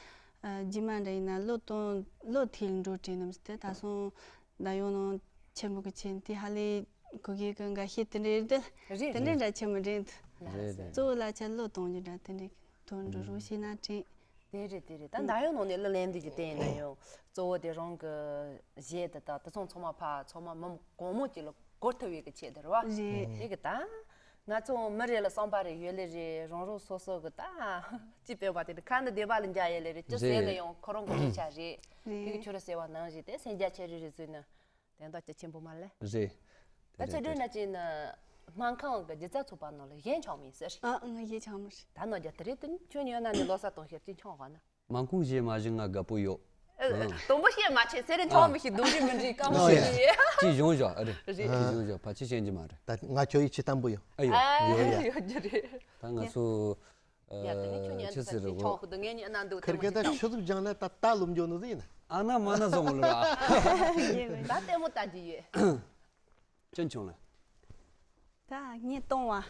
ཨ། རྗེས་མ་འདྲ་ཡིན་ན་ལོ་སྟོང་ལོ་ཐིལ་འགྲོ་དྲན་ནམ་སྟེ་ད་སོང་ད་ཡོང་ནང་ཆེན་པོ་གི་ཆེན་དེ་ཧ་ལས་གོ་གེ་གི་འགའ་ཤས་དེ་འདྲའི་རེད། རེད་དེ་འདྲའི་རེད། འདྲ་ཆེ་མི་དྲན་འདུག་རེད་རེད། གཙོ་བོ་ལ་ཆ་ལོ་གཏོང་རྒྱུ་འདྲ་དེ་འདྲའི་ཐོན་འགྲོ་རོགས་བྱས་ན་དྲན། དེ་རེད་དེ་རེད། ད་ད་ཡོང་ནང་ནས་གླུ་ལེན་འདི་གི་བསྟན་ན་ཡང་གཙོ་བོ་དེ་རང་གི་གཞས་དེ་དག་དེ་ཚོ་ཚང་མ་ཕ་ཚང་མ་མི་གང་མང་ཅིག་ལ་གོ་ཐུབ་ཡས་ཀྱི་ཆེད་དུ་རེད་བ། རེད། དེ་གི་ད། ང་ཚོ་མི་རེ་ལ་བསམ་པ་རེ་ཡོད་ལེ་རེད། རང་རང་སོ་སོ་གི་ད་ཅི་སྤེལ་བ་དེ་ཁ་འདི་སྡེ་པ་ལ་འཇའ་ཡེ་ལེ་རེད། ཅི་ཟེར་ན་ཡང་ཁོ་རང་གི་ཤེས་བྱ་རེད། རེད། དེ་གི་ཁྱོད་ར་ཟེར་བ་ནང་བཞིན་དེ་སེམས་རྒྱ་ཆེ་རེ་རེ་བཟོས་ན་དོན་དག་ཅི་ཆེན་པོ་མ་རེད། རེད། ད་ཚེ་སྒྲོན་ན་ཅི་ན་སྨན་ཁང་གི་སྒྱུ་རྩལ་ཚོགས་པ་ནང་ལ་གཞས་འཆང་མིན་ཟེར། ཨ་ང་གཞས་འཆང་མི་རེད། ད་ནོ་རྒྱ་དེ་རེད། དུ་ཁྱོད་ཉོ་ན་ནི་ལོ་ས་དང་ཤེར་ཅི་འཆང་ག་ན། མ་ཁུངས་བཞེས་མ་བཞེས་ང་དགའ་པོ་ཡོད། ཨ། དུམ་བུ་བཤད་མ་བྱེད་ཟེར་རེ་འཆང་མི་ཤེས། དུམ་རེ་མི་འགྲིག་གང་བཤད་ཡིན། ཅི་གཞུང་བཞག་ཨ་རེད། རེད། ཅི་གཞུང་བཞག་ཕལ་ཆེར་ཤེས་ཀྱི་མ་རེད། ད་ང་ཁྱོད་ཡིད་ཆེས་དམ་པོ་ཡོད། ཨ་ཡོད། ཨ། ཡོད་ཡ། ཡོད་རྒྱུ་རེད། ད་ང་ཚོ་ཡ་དེ་ནི་ཁྱོད་ཉན་ཆི་ཟེར་རེད་འཆང་གོ་དུ་ངས་ཉན་ན་འདུག་ཁིར་གེ་ད་ཆུ་ཚུགས་སྦྱངས་ན་ད་ད་ལོ་འཇོག་ནི་ཟིག་ཡིན་ན། ཨ་ན་མ་ན་བཟང་ལ་ར། ད་ལྟད་མོ་ལྟ་རྒྱུ་ཡོད། ཅན་ཆུང་ལ། ད་ངས་གཏོང་བ།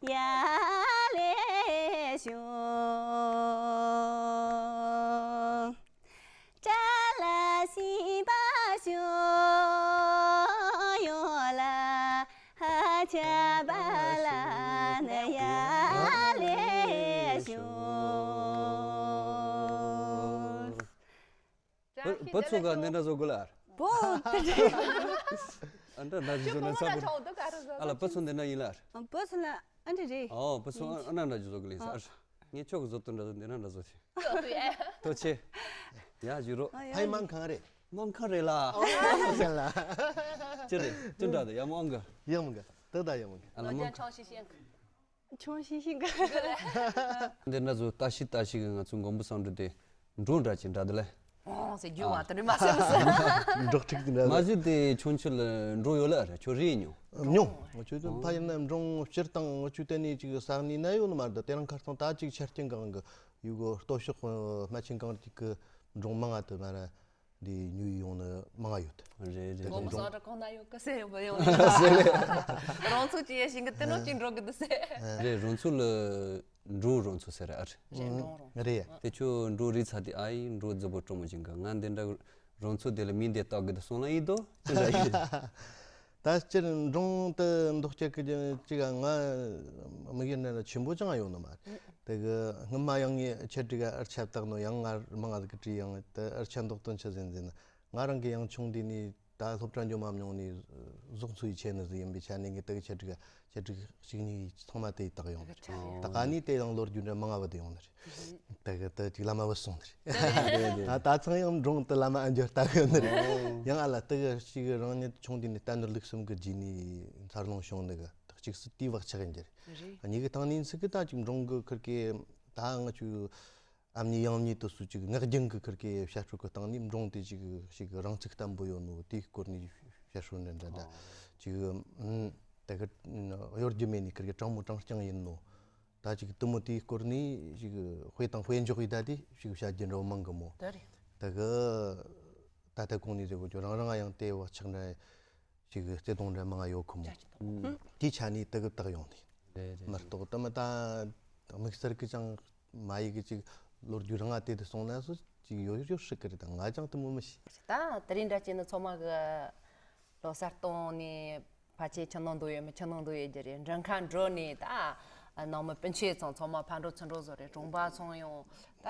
ཡ་ལེ་ཞུ། ཏྲ་ལ་སི་པ་ཞོ་ཡོ་ལ་ཧ་ཆ་པ་ལ་ན་ཡ་ལེ་ཞུ། བུ་བུ་ཚོ་ག་འདི་འདྲ་བཟོ་དགོས་ལ། བོ། ཨ་འདྲ་འདྲ་བཟོ་ན་ས་བུ། ཨ་ལ་བུ་ཚོ་འདི་འདྲ་ཡིན་ལ། བུ་ཚོ་ལ་ཨ་འདྲ་རེད། ཨོ་བུ་ཚོ་ཨ་འདྲ་འདྲ་བཟོ་དགོས་ལ་ཡིན་ས། ངས་ཁྱོད་ཀྱི་བཟོ་དོན་འདྲ་བཟོ་འདི་འདྲ་འདྲ་བཟོ་ཆེ། ཏོ་ཆེ། ཡ་བཞུ་རོ། ཕའི་སྨན་ཁང་རེད། སྨན་ཁང་རེད་ལ། ཨོ་ཡ་ལ། ཅི་རེད་ཅི་འདྲ་དེ་ཡ་མོ་ཨང་གི། ཡ་མོ་གི་ཏག་ཏག་ཡ་མོ་གི། ཨ་ལ་མོ་གི། ཆུང་ཤིང་ཤིང་གི། འདི་འདྲ་བཟོ་ལྟ་ཞིག་ལྟ་ཞིག་ང་ཚོ་མགོན་པོ་སངས་རྒྱས་དེ་འབྲོང་འདྲ་ཅིག་འདྲ་དེ་ལས། ཨོ་ཟེར་རྒྱུ་བ་དེ་རེད་མ་ཟེར་མ་ཟེར། འབྲོག་ཁྲིག་དེ་འདྲ་མ་ཟེར་དེ་ཁྱོད་ཆུ་ལ་འབྲོང་ཡོད་ལ་ར་ཁྱོད་རེད་ཉོ། ཉོ། ང་ཆུ་དུ་ཕ་ཡིན་ན་འབྲོང་སྤྱིར་བཏང་ང་ཆུ་དེ་ནས་ཅིག་ས་གནས་ན་ཡོད་ནི་མ་རེད། དེ་རིང་ཁ་སང་ད་ཅིག་ཆ་རྐྱེན་གང་གི་ཡུལ་གོ་ལྟོ་ཕྱོགས་སྨད་ཆེན་གང་ཅིག་གི་འབྲོང་མང་ང་དུ་མ་ར། འདི་ཉོས་ཡོང་ནི་མང་ཡོད། རེད་རེད། དགོན་པ་སང་ར་གང་ན་ཡོད་གི་ཟེར་ཡོང་གི་ཡོང་ནི། ཟེར་ལེ། རང་ཚུགས་ཀྱི་ཡེ་ཤིང་གི་དེ་ནོ་ཅིག་འགྲོ་གི་འདུག་ཟེར། རེད། རང་ཚུགས་ལ་འགྲོ་རང་ཚུགས་ཟེར་ཨ་རེད། རེད་འགྲོ་རང་། རེད། དེ་ཁྱོད་འགྲོ་རི་ཚ་དེ་ཨ་ཡི་འགྲོ་རྫི་པོ་སྤྲོ་མོ་ཅིག་གི་ང་འདི་འདྲ་རང་ཚུགས་དེ་ལ་མི་འདི་སྟག་གི་དེ་སོང་ལ་ཡིན་དོ་ཅི་འདྲ་ཡིན། ད་སྤྱིར་འབྲོང་དུ་མདོག་སྐྱེ་གི་ཅིག་ང་མི་གི་ནི་ཆེན་པོ་ཅང་ཡོད་ནི་མ་རེད། དེ་གི་སྔོན་མ་ཡང་ངས་ཆེད་དྲི་ག་ཨར་ཆ་བཏགས་ནོ་ཡང་ང་མང་ང་གི་བྲིས་ཡང་དེ་ཨར་ཆ་མདོག་དོན་ཆ་ཟིན་ཟིན་ང་རང་གི་ཡང་ཆུང་དུས་ནས་ད་སློབ་གྲྭ་འགྱོ་མ་མྱོང་ནས་ཟོག་འཚོ་ཡི་ཆེ་ནི་ཟིག་ཡིན་པའི་ཆ་ནས་ངས་དེ་གི་ཆེད་དྲི་ག་ཆེད་དྲི་ག་གཅིག་གཉིས་ཚང་མ་དེ་ཡི་བཏགས་ཡོང་ནི་རེད། ད་ག་ནས་དེ་ཡང་ལོ་རྒྱུས་འདྲ་མང་ང་བ་དེ་ཡོང་ནི་རེད། དེ་གི་དེ་ཅིག་བླ་མ་བུད་སོང་ནི་རེད། ད་ད་ཚང་ཡང་འབྲོང་དུ་བླ་མ་ཨ་འགྱུར་ལྟ་གི་ནི་རེད། ཡང་ཨ་ལ་དེ་གི་ཅིག་རང་ཉིད་ཆུང་དུས་ནས་རྟ་ནོར་ལུག་གསུམ་གི་རྗེས་ནས་འཚར་ལོངས་བྱུང་ནི་གི་གཅིག་སུ་དེའི་བག་ཆགས་ཡིན་གྱི་རེད། གཉིས་གི་སྟེང་ནས་ཚིག་གི་ད་ཅིག་འབྲོང་གི་ཁུར་གི་ད་ང་ཆུ་ཨ་མྱེས་ཡང་མྱེས་དུ་སུ་ཅིག་ངག་རྒྱུན་གི་ཁུར་གི་བཤད་སྤྲོད་གི་སྟེང་ནས་འབྲོང་དེ་ཅིག་ཞིག་རང་ཚུགས་བརྟན་པོ་ཡོད་ནོ་དེའི་སྐོར་ནས་བཤད་སྲོལ་འདྲ་འདྲ་ད་ཅིག་དེ་གི་གཡོ་སྒྱུ་མེད་ནས་ཁུར་གི་དྲང་མོ་དྲང་རྐྱང་ཡིན་ནོ། ད་ཅིག་དུ་མོ་དེའི་སྐོར་ནས་ཅིག་དཔེ་དང་དཔེ་འཇོག་གི་ད་དེ་ཅིག་བཤད་རྒྱུ་འདྲ་བོ་མང་གི་མོ། ད་རེད། དེ་གི་ད་ལྟ་གོང་ནས་ཟེར་གོ་ཅོ་རང་རང་ཡང་དེ་བག་ཆགས་འདྲ་ཅིག་བརྩེ་དུང་འདྲ་མང་ཡོད་གི་མོ། དེའི་ཆ་ནས་དེ་གི་བཏགས་ཡོང་ནས། རེད་རེད། མི་རྟོག་དུ་མི་ད་དམིགས་བསལ་གི་ཅང་མ་ཡིག་གི་ཅིག་ལོ་རྒྱུས་རང་ང་དེ་དུ་སོང་ན་སུ་ཅིག་ཡོད་ཡོད་སྲིད་གི་རེད། ད་ང་ཅང་དུ་མོ་མི་ཤེས། ད་དེ་རིང་འདྲ་བྱས་ན་ཚང་མ་གི་ལོ་གསར་གཏོང་ནས་ཕལ་ཆེར་ཁྱིམ་ནང་འདུག་ཡོད་མི་ཁྱིམ་ནང་འདུག་ཡོད་ཀྱི་རེད། མགྲོན་ཁང་འགྲོ་ནས་ད་ནང་མི་སྤུན་མཆེད་ཚང་ཚང་མ་ཕར་འགྲོ་ཚུར་འགྲོ་བཟོ་རེད། གྲོང་པ་ཚང་ཡོང་ད་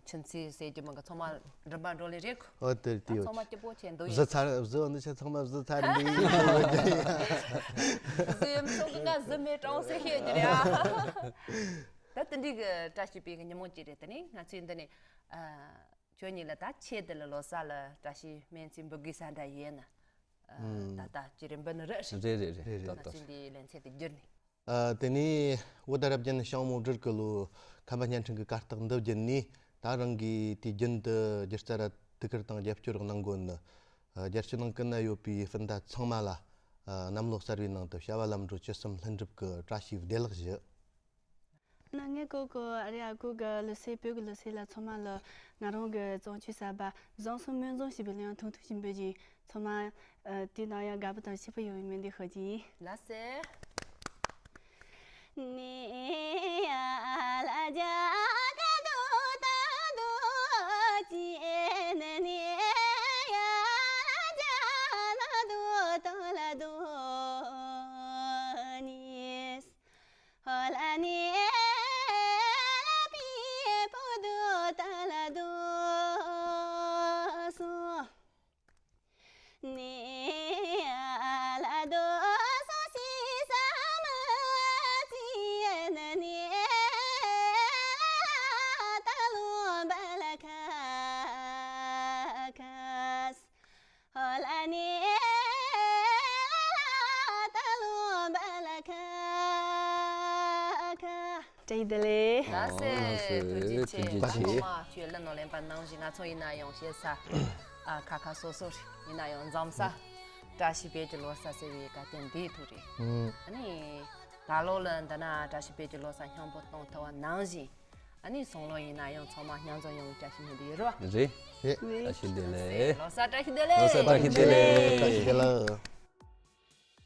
ཁྱིམ་མཚེས་ཟེར་རྒྱུ་མི་གི་ཚང་མ་མགྲིན་པ་འགྲོ་ལེ་རེད་ཁོ། ཨོ་དེར་ད་དེ་ཚང་མ་སྐྱིད་པོ་བྱས་འདུག་ཡོད། བཟི་ཚར་བཟི་འདི་ཆ་ཚང་མ་བཟི་ཚར་འདི་ཡིན་ཟི་ཡོད་མི་ཚོ་གི་ང་བཟི་མེད་གྲོང་ཟེར་ཤེས་ཀྱི་རེད་ཨ། ད་དེ་འདྲའི་གི་བཀྲ་ཤིས་པའི་གི་ཉིན་མོ་གཅིག་རེད། དེ་ནས་ང་ཚོས་འདི་ནས་ཨ། ཁྱོད་གཉིས་ལ་ད་ཆེད་དུ་ལ་ལོ་གསར་ལ་བཀྲ་ཤིས་སྨོན་ཚིག་འབུལ་དགོས་ས་འདྲ་ཡོད་ན། ཨ། ད་ལྟ་ཅི་རེད་འབུལ་ནི་རེད། རེད་རེད་རེད། ང་ཚོས་འདིའི་ལན་ཚད་དུ་བསྒྱུར་ནས། ཨ། དེ་ནས་བོད་ཟླ་རབ་བརྒྱད་ནི་ཤིང་མོ་སྦྲུལ་གི་ལོ་ཁམས་པ་བརྙན་འཕྲིན་གྱི་གར་སྟེགས་འདི་བརྒྱུད་ནས་ད་རང་གིས་དུས་རྒྱུན་དུ་སྒྱུ་རྩལ་ར་དུས་ཁུར་དང་རྒྱབ་སྐྱོར་གནང་དགོས་ནི། ཨ། རྒྱལ་སྤྱི་ནང་ཀུན་ན་ཡོད་པའི་སྤུན་ཟླ་ཚང་མ་ལ། ཨ། གནམ་ལོ་གསར་བའི་ནང་དུ་བྱ་བ་ལམ་འགྲོ་ཅི་བསམ་ལྷུན་གྲུབ་ཀྱི་བཀྲ་ཤིས་བདེ་ལེགས་ཞུ། ན་ངའི་སྐུ་གོ་ཨ་རི་ཨ་ཁུ་གི་ལུ་སེ་བོད་ཀྱི་ལུ་སེ་ལ་ཚང་མ་ལ་ང་རང་གི་བཙོང་ཆུ་གསར་པ་བཟང་སོང་སྨོན་འཛོམས་ཞེས་པའི་ལེའུ་ཐུང་ཐུང་ཞིག་འབུལ་ཅིང་ཚང་མ་ཨ་དེ་ནང་ཡང་དགའ་པོ་དང་སྐྱིད་པོ་ཡོང་བའི་སྨོན་འདུན་ཞུ་གི་ཡིན། ལགས་སེ། བཀྲ་ཤིས་བདེ་ལེགས། ལགས་སེ། ཨོ་ལགས་སེ། ཐུགས་རྗེ་ཆེ། ཐུགས་རྗེ་ཆེ། ཚང་མ་ཁྱོད་ལ་ནོར་ལེན་པ་ནང་བཞིན་ང་ཚོ་ཡིན་ན་ཡང་ཞེ་ས་ཨ་ཁ་ཁ་སོ་སོ་རེད། ཡིན་ན་ཡང་འཛོམས་ས་བཀྲ་ཤིས་བོད་ཀྱི་ལོ་གསར་ཟེར་བའི་བཀའ་དྲིན་འདིའི་ཐུགས་རེད། ཨ་ནི་ད་ལོ་ལ་འདི་ན་བཀྲ་ཤིས་བོད་ཀྱི་ལོ་གསར་སྙིང་པོ་གཏོང་ཐུབ་པ་ནང་བཞིན། ཨ་ནི་སང་ལོ་ཡིན་ན་ཡང་ཚང་མ་མཉམ་འཛོམས་ཡོང་བའི་བཀྲ་ཤིས་སྨོན་འདུན་ཡོད་རོ། རེད། རེད། བཀྲ་ཤིས་བདེ་ལེགས། ལོ་གསར་བཀྲ་ཤིས་བདེ་ལེགས། ལོ་གསར་བཀྲ་ཤིས་བདེ་ལེགས། བཀྲ་ཤིས་བདེ་ལེགས།